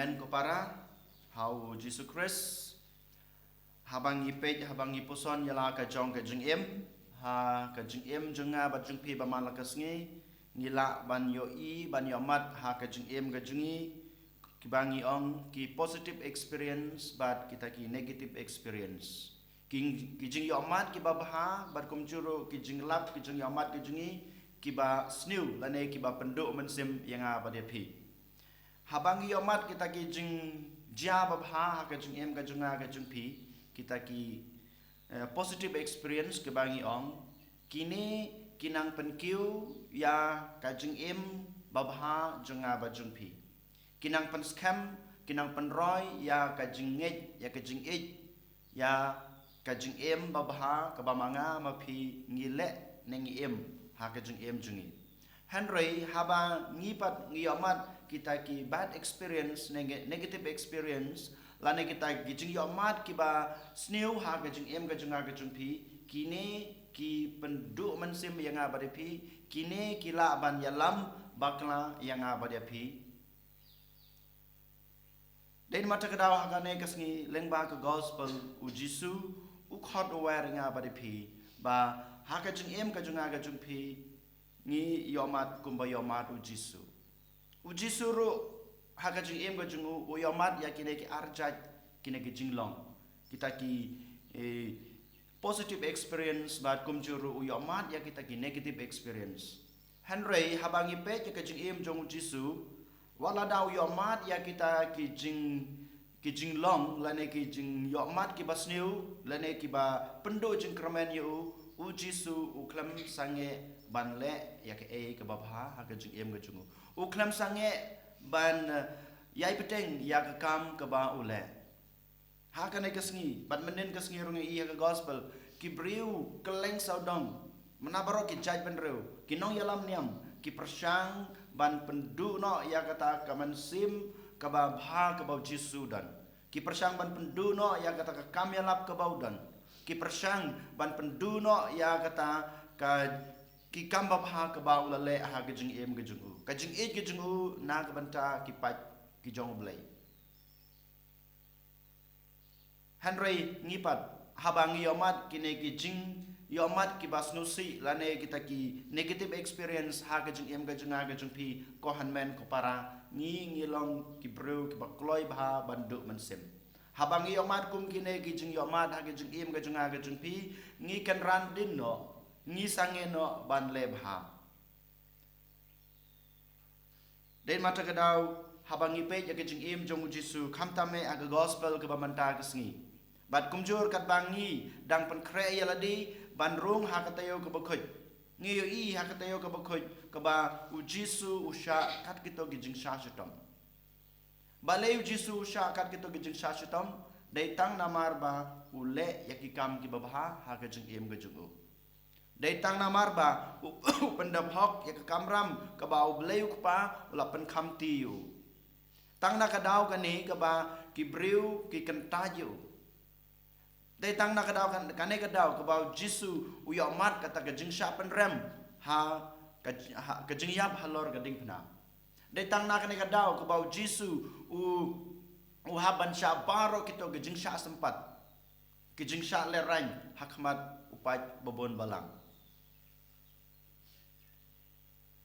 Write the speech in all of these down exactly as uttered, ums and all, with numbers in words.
Amen ko para, ha u Jisu Khrist. Haba ngi peit, haba ngi puson ïa la ka jong ka jingim, ha ka jingim jong nga bad jong phi ba man la ka sngi, ngi lah ban ïohi, ban ïohmat ha ka jingim ka jong ngi, kiba ngi ong ki positive experience bad kita ki negative experience. Ki, ki jingïohmat kiba bha bad kumjuh ruh ki jinglap, ki jingïohmat ki jong ngi kiba sniew lane kiba pynduh mynsiem ïa nga bad ïa phi. Haba ngi ïohmat kita ki jingjia babha ha ka jingim ka jong nga ka jong phi, kita ki, eh, positive experience kiba ngi ong, kine ki nang pynkiew ïa ka jingim babha jong nga bad jong phi. Ki nang pynskhem, ki nang pynroi ïa ka jingngeit, ïa ka jingïeit, ïa ka jingim babha kaba ma nga ma phi ngi leh ne ngi im ha ka jingim jong ngi. Hynrei haba ngi pat ngi ïohmat kita ki bad experience, neg-, negative experience, lane kita ki jingïohmat kiba sniew ha ka jingim ka jong nga ka jong phi, kine ki pynduh mynsiem ïa nga bad ïa phi, kine ki lah ban ïalam bakla ïa nga bad ïa phi. Dei namar kata ka daw ha kane ka sngi lyngba ka gospel u Jisu u khot u wer ïa nga bad ïa phi ba ha ka jingim ka jong nga ka jong phi ngi ïohmat kumba ïohmat u Jisu. U Jisu ruh ha ka jingim ka jong u u ïohmat ïa kine ki arjait, kine ki jinglong, kita ki, eh, positive experience bad kumjuh ruh u ïohmat ïa kita ki negative experience. Hynrei haba ngi peit ïa ka jingim jong u Jisu, wat la da u ïohmat ïa kita ki jing, ki jinglong lane ki jingïohmat kiba sniew lane kiba pynduh jingkyrmen ïa u, u Jisu u khlem sangeh ban leh ïa kaei kaba bha ha ka jingim ka jong u. U khlem sangeh ban, eh, ïai bteng ïa ka kam kaba u leh. Ha kane ka sngi bad mynnin ka sngi ruh ngi ïohi ha ka gospel, ki briew kylleng sawdong, namar baroh ki jaitbynriew, ki nongïalam niam, ki pyrshang ban pynduh noh ïa kata ka mynsiem kaba bha kaba u Jisu u don. Ki pyrshang ban pynduh noh ïa kata ka kam ïalap kaba u don. Ki pyrshang ban pynduh noh ïa kata ka, ki kam babha kaba u la leh ha ka jingim ka jong u, ka jingïeit ka jong u na ka bynta ki paid ki jong u Blei. Hynrei ngi pat, haba ngi ïohmat kine ki jingïohmat kiba sngewsih lane kita ki negative experience ha ka jingim ka jong nga ka jong phi, ko hynmen ko para, ngi, ngi long ki briew kiba kloi bha ban duh mynsiem. Haba ngi ïohmat kum kine ki jingïohmat ha ka jingim ka jong nga ka jong phi, ngi kynran dien noh, ngi sangeh noh ban leh bha. Dei namar kata ka daw, haba ngi peit ïa ka jingim jong u Jisu, khamtam eh ha ka gospel kaba mynta ka sngi, bad kumjuh katba ngi dang pynkhreh ïa lade ban rung ha ka taïew kaba khuid, ngi ïohi ha ka taïew kaba khuid kaba u Jisu u shah kat kito ki jingshah shitom. Balei u Jisu u shah kat kito ki jingshah shitom? Dei tang namar ba u leh ïa ki kam kiba bha ha ka jingim ka jong u. Dei tang namar ba u, u pyndep hok ïa ka kamram kaba u Blei u Kpa u la pynkham ti ïa u. Tang na ka daw kane kaba ki briew ki kyntait ïa u. Dei tang na ka daw kan-, kane ka daw kaba u Jisu u ïohmat kata ka jingshah pynrem ha ka j-, ha ka jingïap halor ka diengphna. Dei tang na kane ka daw kaba u Jisu u, u hap ban shah baroh kito ki jingshah sympat, ki jingshah lehraiñ ha khmat u paid babun balang.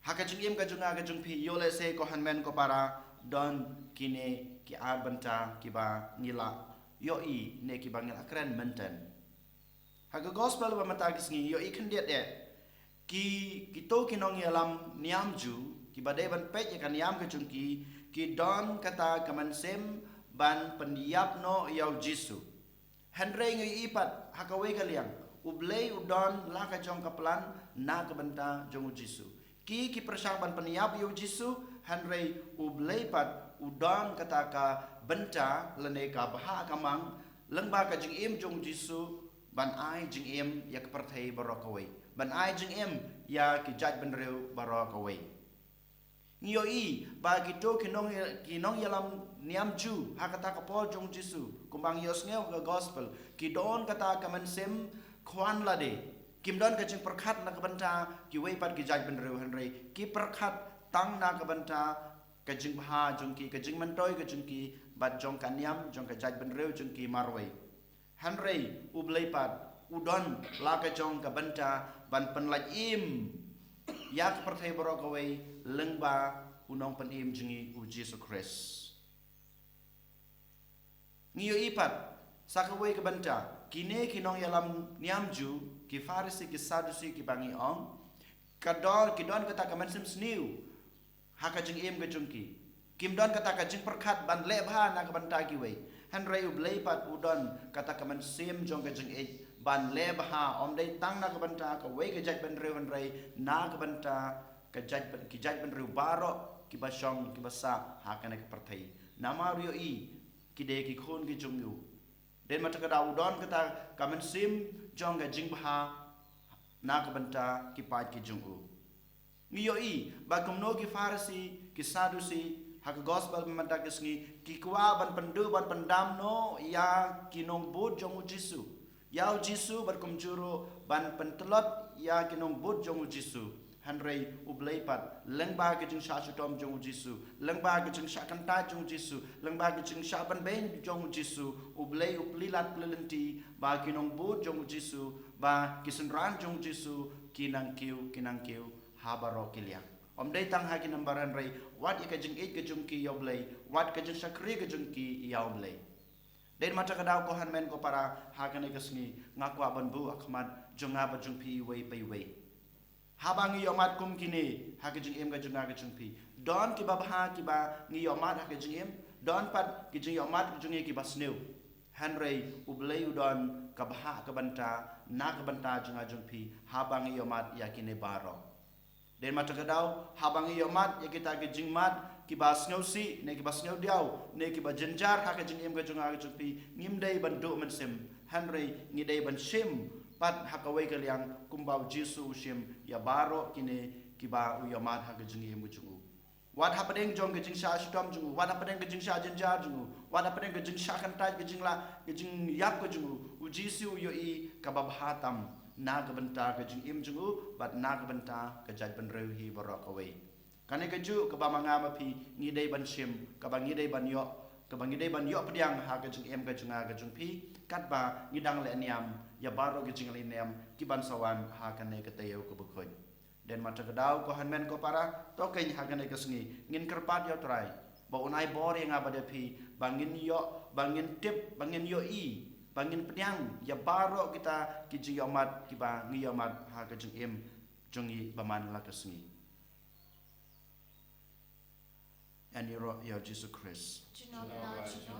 Ha ka jingim ka jong nga ka jong phi, ïoh lehse ko hynmen ko para, don kine ki ar bynta kiba ngi la ïohi ne kiba ngi la kren mynta. Ha ka gospel ba mynta ka sngi ngi ïohi khyndiat eh, ki, kito ki nongïalam niam Jiw kiba dei ban peit ïa ka niam ka jong ki, ki don kata ka mynsiem ban pynïap noh ïa u Jisu. Hynrei ngi ïohi pat ha kawei ka liang, u Blei u don la ka jong ka plan na ka bynta jong u Jisu. Ki, ki pyrshang ban pynïap ïa u Jisu, hynrei u Blei pat u don kata ka bynta lane ka bha ka mang lyngba ka jingim jong u Jisu ban ai jingim ïa ka pyrthei baroh kawei, ban ai jingim ïa ki jaitbynriew baroh kawei. Ngi ïohi ba kito ki nong, ki nongïalam niam Jiw ha kata ka por jong u Jisu, kumba ngi ïohsngew ha ka gospel, ki don kata ka mynsiem khwan lade. Kim don ka jingpyrkhat na ka bynta kiwei pat ki jaitbynriew, hynrei ki pyrkhat tang na ka bynta ka jingbha jong ki, ka jingmyntoi ka jong ki, bad jong ka niam jong ka jaitbynriew jong ki marwei. Hynrei U Blei pat u don la ka jong ka bynta ban pynlait im ïa ka pyrthei baroh kawei lyngba u Nongpynim jong ngi U Jisu Khrist. Ngi ïohi pat sa kawei ka bynta, kine ki nongïalam niam Jiw, ki Pharisi, ki Sadusi, kiba ngi ong, ka don, ki don kata ka mynsiem sniew ha ka jingim ka jong ki. Kim don kata ka jingpyrkhat ban leh bha na ka bynta kiwei. Hynrei U Blei pat u don kata ka mynsiem jong ka jingïeit ban leh bha, ym dei tang na ka bynta kawei ka jaitbynriew, hynrei na ka bynta ka jait, ki jaitbynriew baroh kiba shong, kiba sah ha kane ka pyrthei. Namar u ïohi ki dei ki khun ki jong u. Dei namar kata ka daw u don kata ka mynsiem jong ka jingbha na ka bynta ki paid ki jong u. Ngi ïohi ba kumno ki Pharisi, ki Sadusi, ha ka gospel mynta ka sngi, ki kwah ban pynduh, ban pyndam noh ïa ki nongbud jong U Jisu, ïa U Jisu, bad kumjuh ruh ban pyntlot ïa ki nongbud jong U Jisu. Hynrei U Blei pat, lyngba ka jingshah shitom jong U Jisu, lyngba ka jingshah kyntait jong U Jisu, lyngba ka jingshah pynbeiñ jong U Jisu, U Blei u plie lad plie lynti ba ki nongbud jong U Jisu, ba ki synran jong U Jisu, ki nang kiew, ki nang kiew ha baroh ki liang. Ym dei tang ha ki nambar, hynrei wat ïa ka jingïeit ka jong ki ïa U Blei, wat ka jingshakri ka jong ki ïa U Blei. Dei namar kata ka daw, ko hynmen ko para, ha kane ka sngi nga kwah ban buh ha khmat jong nga bad jong phi iwei pa iwei. Haba ngi ïohmad kum kine ha ka jingim ka jong nga ka jong phi, don kiba bha kiba ngi ïohmad ha ka jingim, don pat ki jingïohmad ka jong ngi kiba sniew. Hynrei U Blei u don ka bha ka bynta na ka bynta jong nga jong phi haba ngi ïohmad ïa kine baroh. Dei namar kata ka daw, haba ngi ïohmad ïa kita ki jingmad kiba sngewsih ne kiba sngewdiaw ne kiba jynjar ha ka jingim ka jong nga ka jong phi, ngim dei ban duh mynsiem, hynrei ngi dei ban shim pat ha kawei ka liang kumba U Jisu u shim ïa baroh kine kiba u ïohmad ha ka jingim ka jong u. Wat hapdeng jong ka jingshah shitom jong u, wat hapdeng ka jingshah jynjar jong u, wat hapdeng ka jingshah kyntait, ka jinglah, ka jingïap ka jong u, U Jisu u ïohi kaba bha tam na ka bynta ka jingim jong u bad na ka bynta ka jaitbynriew hi baroh kawei. Kane kajuh kaba ma nga ma phi ngi dei ban shim, kaba ngi dei ban ïoh, kaba ngi dei ban ïoh pdiang ha ka jingim ka jong nga ka jong phi, katba ngi dang leh niam ïa baroh ki jingleh niam ki ban sa wan ha kane ka taïew kaba khuid. Dei namar kata ka daw, ko hynmen ko para, to keiñ ha kane ka sngi ngin kyrpad ïa U Trai ba un ai bor ïa nga bad ïa phi ba ngin ïoh, ba ngin tip, ba ngin ïohi, ba ngin pdiang ïa baroh kita ki jingïohmad kiba ngi ïohmad ha ka jingim jong ngi ba man la ka sngi. Ïaroh ïa U Jisu Khrist. Junom ïa u Jisu.